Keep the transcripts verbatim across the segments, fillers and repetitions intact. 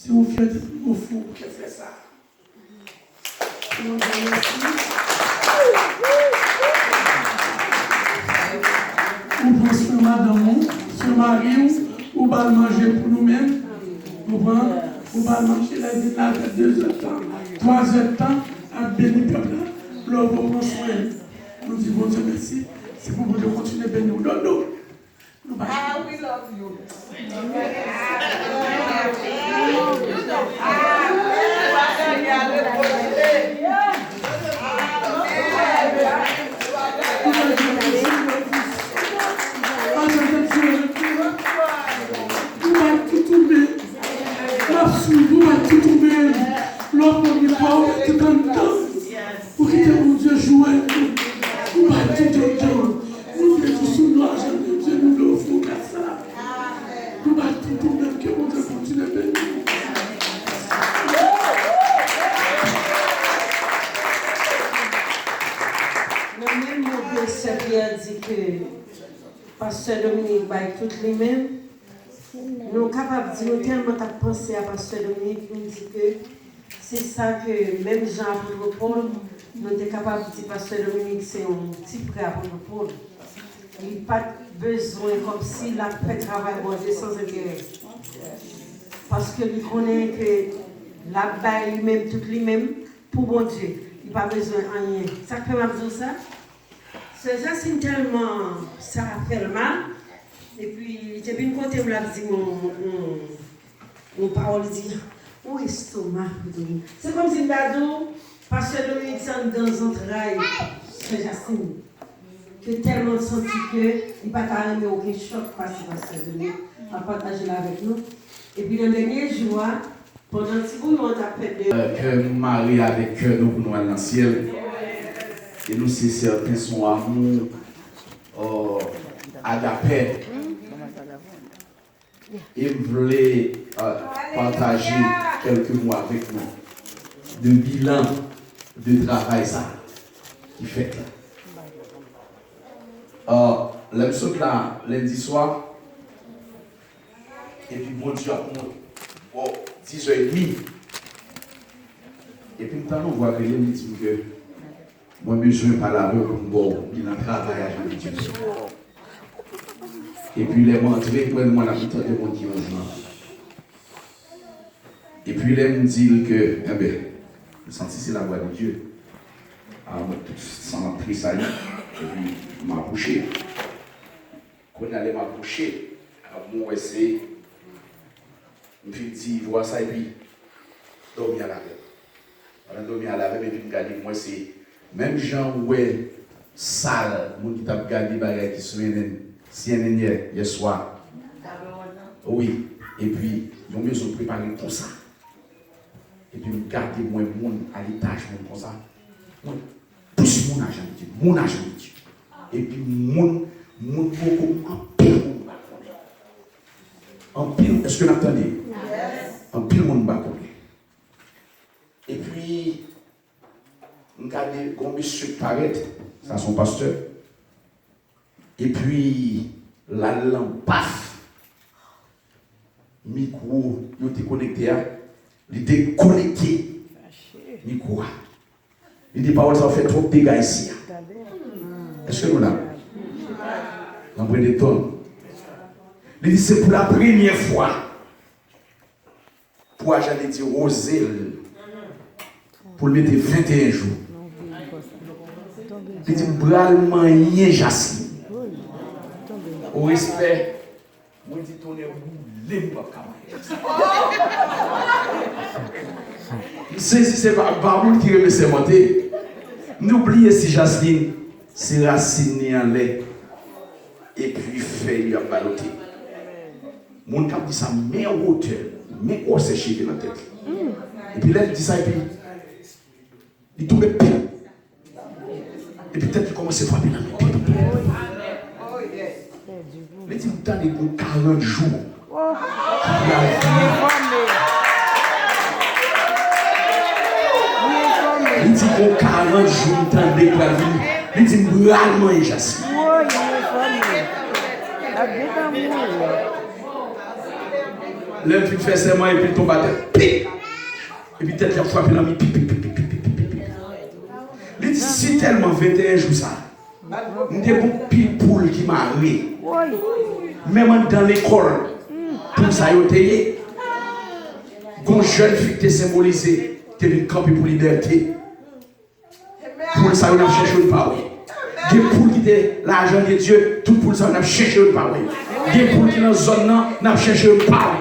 Se yon fyète pou nou ofri w bouke flè sa a. Pou nou di w mèsi. Ou pran swen madanm ou, swen mari w, ou ba l manje pou nou menm. Ou pran, ou ba l manje lè vin la avèk de zè tan, twa zè tan, ap beni pèp la. Lè w pran swen, nou di Bondye mèsi. Se pou Bondye kontinye beni w. Dodo. Ah, we love you. Ou bat tout ou menm. L ap swiv ou, bat tout ou menm. Lè w pran li pa, ou bat tout anndan. Ou kite Bondye jwe. Ou bat tout anndan. Nou vle di sou non a Jan de Dye, nou vle ofri w kado sa. Nou bat tout ou menm, ke Bondye kontinye beni w. Nan menm mo ke sè Pyè di ke pastè Dominique bay tout li menm, nou kapab di nou tèlman t ap panse a pastè Dominique, nou di ke se sa ke menm jan apot Pòl, nou te kapab di pastè Dominique se yon ti frè apot Pòl. Li pa t bezwen kòmsi l ap fè travay Bondye san enterè. Paske li konnen ke l ap bay li menm, tout li menm, pou Bondye. Li pa bezwen anyen. Sa k fè m ap di w sa? Sè Jasmine tèlman sa fè l mal. Epi, li te vin kote m, l ap di m yon, yon, yon pawòl, li di, yon estoma pou Dominique. Se kòmsi m ta di w, pastè Dominique se anndan zantray sè Jasmine. Ke tèlman l santi ke li pa ta renmen okenn chòk pase pastè Dominique ap pataje l avèk nou. Epi nan dènye jou a, pandan ti bouyon an t ap fèt de. Kè nou mare avèk kè nou pou nou al nan syèl. E nou se sèten se yon amou, euh, agapè. E m vle, euh, pataje kèlke mo avèk nou de bilan de travay sa ki fèt la. Euh, lè m sot la lendi swa, epi Bondye ap mont bò dizè edmi. Epi m tann yon vwa k rele m, li di m ke mwen bezwen pale avè w pou m ba w bilan travay a Jan de Dye. Epi lè m antre, mwen, mwen ap tande moun ki yon jan. Epi lè m di l ke, enben, m santi se la vwa de Dye. A, mwen tout san m ap tresayi, epi m apwoche. Kounye a lè m apwoche, a, mwen wè se, m fin di vwa sa epi dòmi al avè m. Pandan dòmi al avè m epi m gade, m wè se menm jan ou wè sal, moun ki t ap gade bagay ki sou N N, C N N yè, yè swa. Wi, epi yon mezon prepare konsa. Epi m gade, m wè moun a etaj moun konsa. Mwen, plis moun a Jan de Dye, moun a Jan de Dye. Epi moun, moun poko, anpil moun m pa konnen. Anpil, èske n ap tande? Anpil moun m pa konnen. Epi, m gade, gon mesye k parèt, sa se yon pastè. Epi, l al lan, paf! Mikwo yo te konekte a, li dekonekte mikwo a. Li di, pawòl sa yo fè twòp dega isi a. Èske nou la? Nan premye ton. Li di, se pou la premyè fwa pou ajan li di woze l pou l mete venteyen jou. Li di, m pral manyen Jasmine. O respè, mwen di, tonnè boule m, m p ap ka manyen Jasmine. M sezi, se pa, pa moun ki renmen sèmante. M di, ou bliye si Jasmine se rasin li anlè, epi fèy li ap balote. Moun k ap di sa, men wotè l, men gwosè cheve nan tèt li. Epi lè l di sa, epi li tonbe pip. Epi tèt li kòmanse frape nan men. Pip, pip, pip, pip. Li di, m tande gon karant jou ki pral vini. Li di, gon karant jou m tande k pral vini. Li di, m pral manyen Jasmine. Woy, li enfòme. L ap gentan mouri. Lè l fin fè sèman, epi l tonbe atè. Pip! Epi tèt li ap frape nan mi. Pip, pip, pip, pip, pip, pip, pip. Li di, si tèlman venteyen jou sa, m te gon pil poul ki mare. Menm anndan lekòl, poul sa yo te ye. Gon jèn fi ki te senbolize, te vin kanpe pou libète. Poul sa yo n ap chèche yo n pa wè. Gen poul ki te lajan de Dye, tout poul sa yo n ap chèche yo n pa wè. Gen poul ki nan zòn nan, n ap chèche yo n pa wè.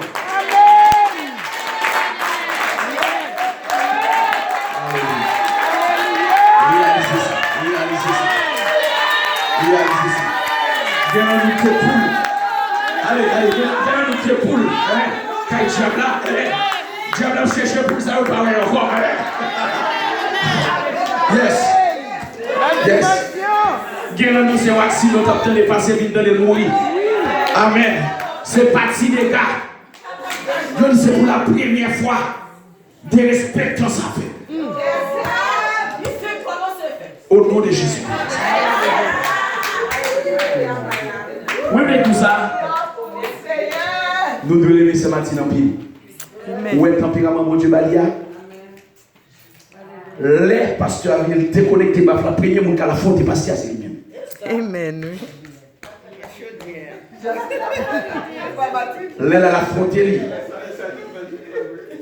Reyalize sa, reyalize sa, reyalize sa. Gen nan nou ki te poul. Ale, ale, gen, gen nan nou ki te poul. Kay dyab la. Dyab la ap chèche poul sa yo pa wè ankò. Yes. Yes. Gen nan nou se yon aksidan w t ap tande pase vin tande l mouri. Amèn. Se pa ti dega. Yo di se pou la premyè fwa derespektan sa fèt. O non de Jezi. Mwen menm tou sa. Nou dwe renmen sè Martine anpil. Ou wè tanperaman Bondye ba li a? Lè pastè a vini, li dekonekte baf la, premye moun k al afwonte pastè a se li menm. Amen, wi. Lè l al afwonte li,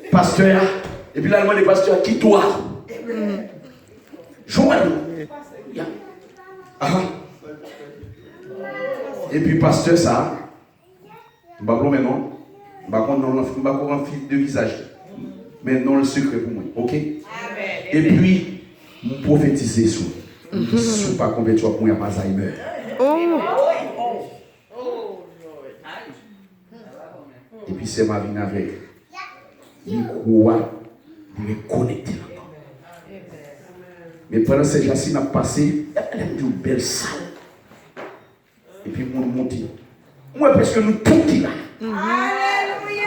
pastè a, epi l al mande pastè a ki dwa. Jowèl. Ya. Aha. Epi pastè sa, m p ap lonmen non. M pa konn non l, m pa konn fi de vizaj. Men non l sekrè pou mwen, oke? Epi, m pwofetize sou ou. M di, si w pa konvèti, w ap mouri ak Alzheimer. Epi sè m a vin avèk mikwo a, li rekonekte l ankò. Men pandan sè Jaslin ap pase, lè m di w bèl sal. Epi moun moute. M wè prèske nou tout ki la.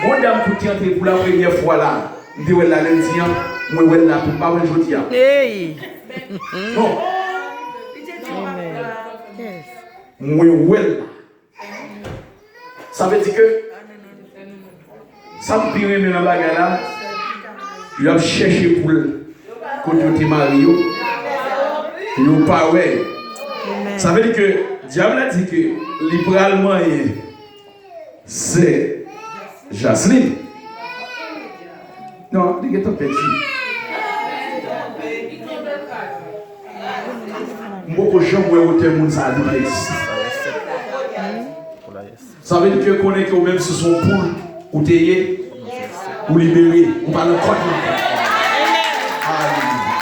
Gon dam tout ki antre pou la premyè fwa la. M te wè l la lendi an, mwen wè l la tou, m pa wè l jodi a. Hey! Non. Amen. Yes. Mwen wè l la. Sa vle di ke sa m pi renmen nan bagay la, y ap chèche poul kote yo te mare yo, yo pa wè. Sa vle di ke dyab la di ke li pral manyen sè Jaslin. Non, li gentan pèdi. M poko janm wè wotè moun sa a depi l egziste. Sa vle di ke konnen ke ou menm si se yon poul ou te ye, ou libere, ou pa nan kòd nan. Alelouya.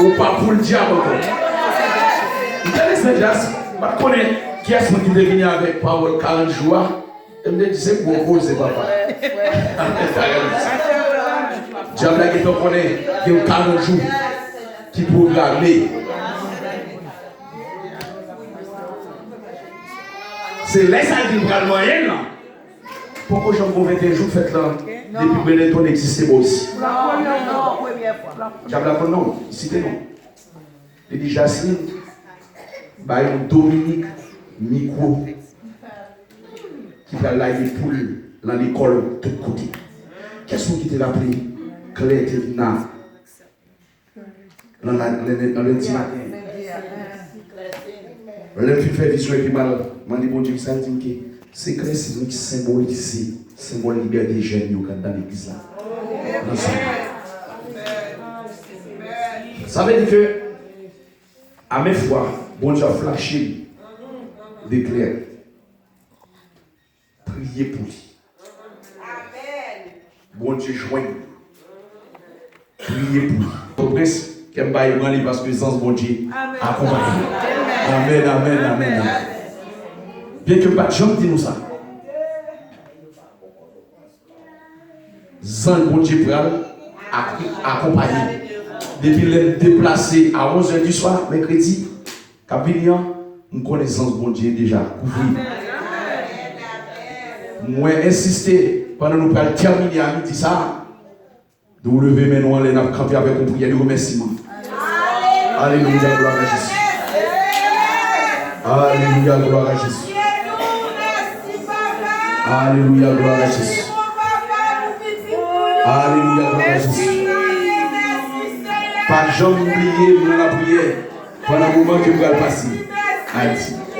Ou pa poul dyab ankò. M te lese jas, m pa t konnen kiyès moun ki te vini avèk pawòl karant jou a. E m te di se gwo koze papa. Dyab la gentan konnen gen yon karant jou ki pwograme. Se lè sa l di l pral manyen l lan. Poko janm gon venteyen jou k fèt lan depi Brandon egziste bò isi. Dyab la konn non, li site non. Li di Jaslin, bay yon Dominique mikwo ki pral lage poul lan lekòl tout kote. Kiyès moun ki te raple Claire te vin la? Nan la, nan, nan lendi maten. Lè m fin fè vizyon epi m al mande Bondye kisa l di m ke se Claire se moun ki senbolize senbòl libète jèn yo k anndan legliz la. Nan zòn nan. Sa vle di ke a menm fwa Bondye ap flache m de Claire. Priye pou li. Bondye jwenn li. Priye pou li. Pòtoprens, kè m pa ebranle paske zanj Bondye akonpaye m. Amèn, amèn, amèn, amèn. Byenke m pa t janm di nou sa. Zanj Bondye pral ak-, akonpaye m. Depi lè m deplase a onz è di swa, mèkredi k ap vini an, m konnen zanj Bondye deja kouvri m. Mwen ensiste, pandan nou pral tèmine a midi sa a, nou leve men nou anlè, n ap kanpe avèk yon priyè de remèsiman. Alelouya, glwa a Jezi. Alelouya, glwa a Jezi. Alelouya, glwa a Jezi. Alelouya, glwa a Jezi. Pa janm bliye m nan lapriyè pandan moman ke m pral pase. Ayiti.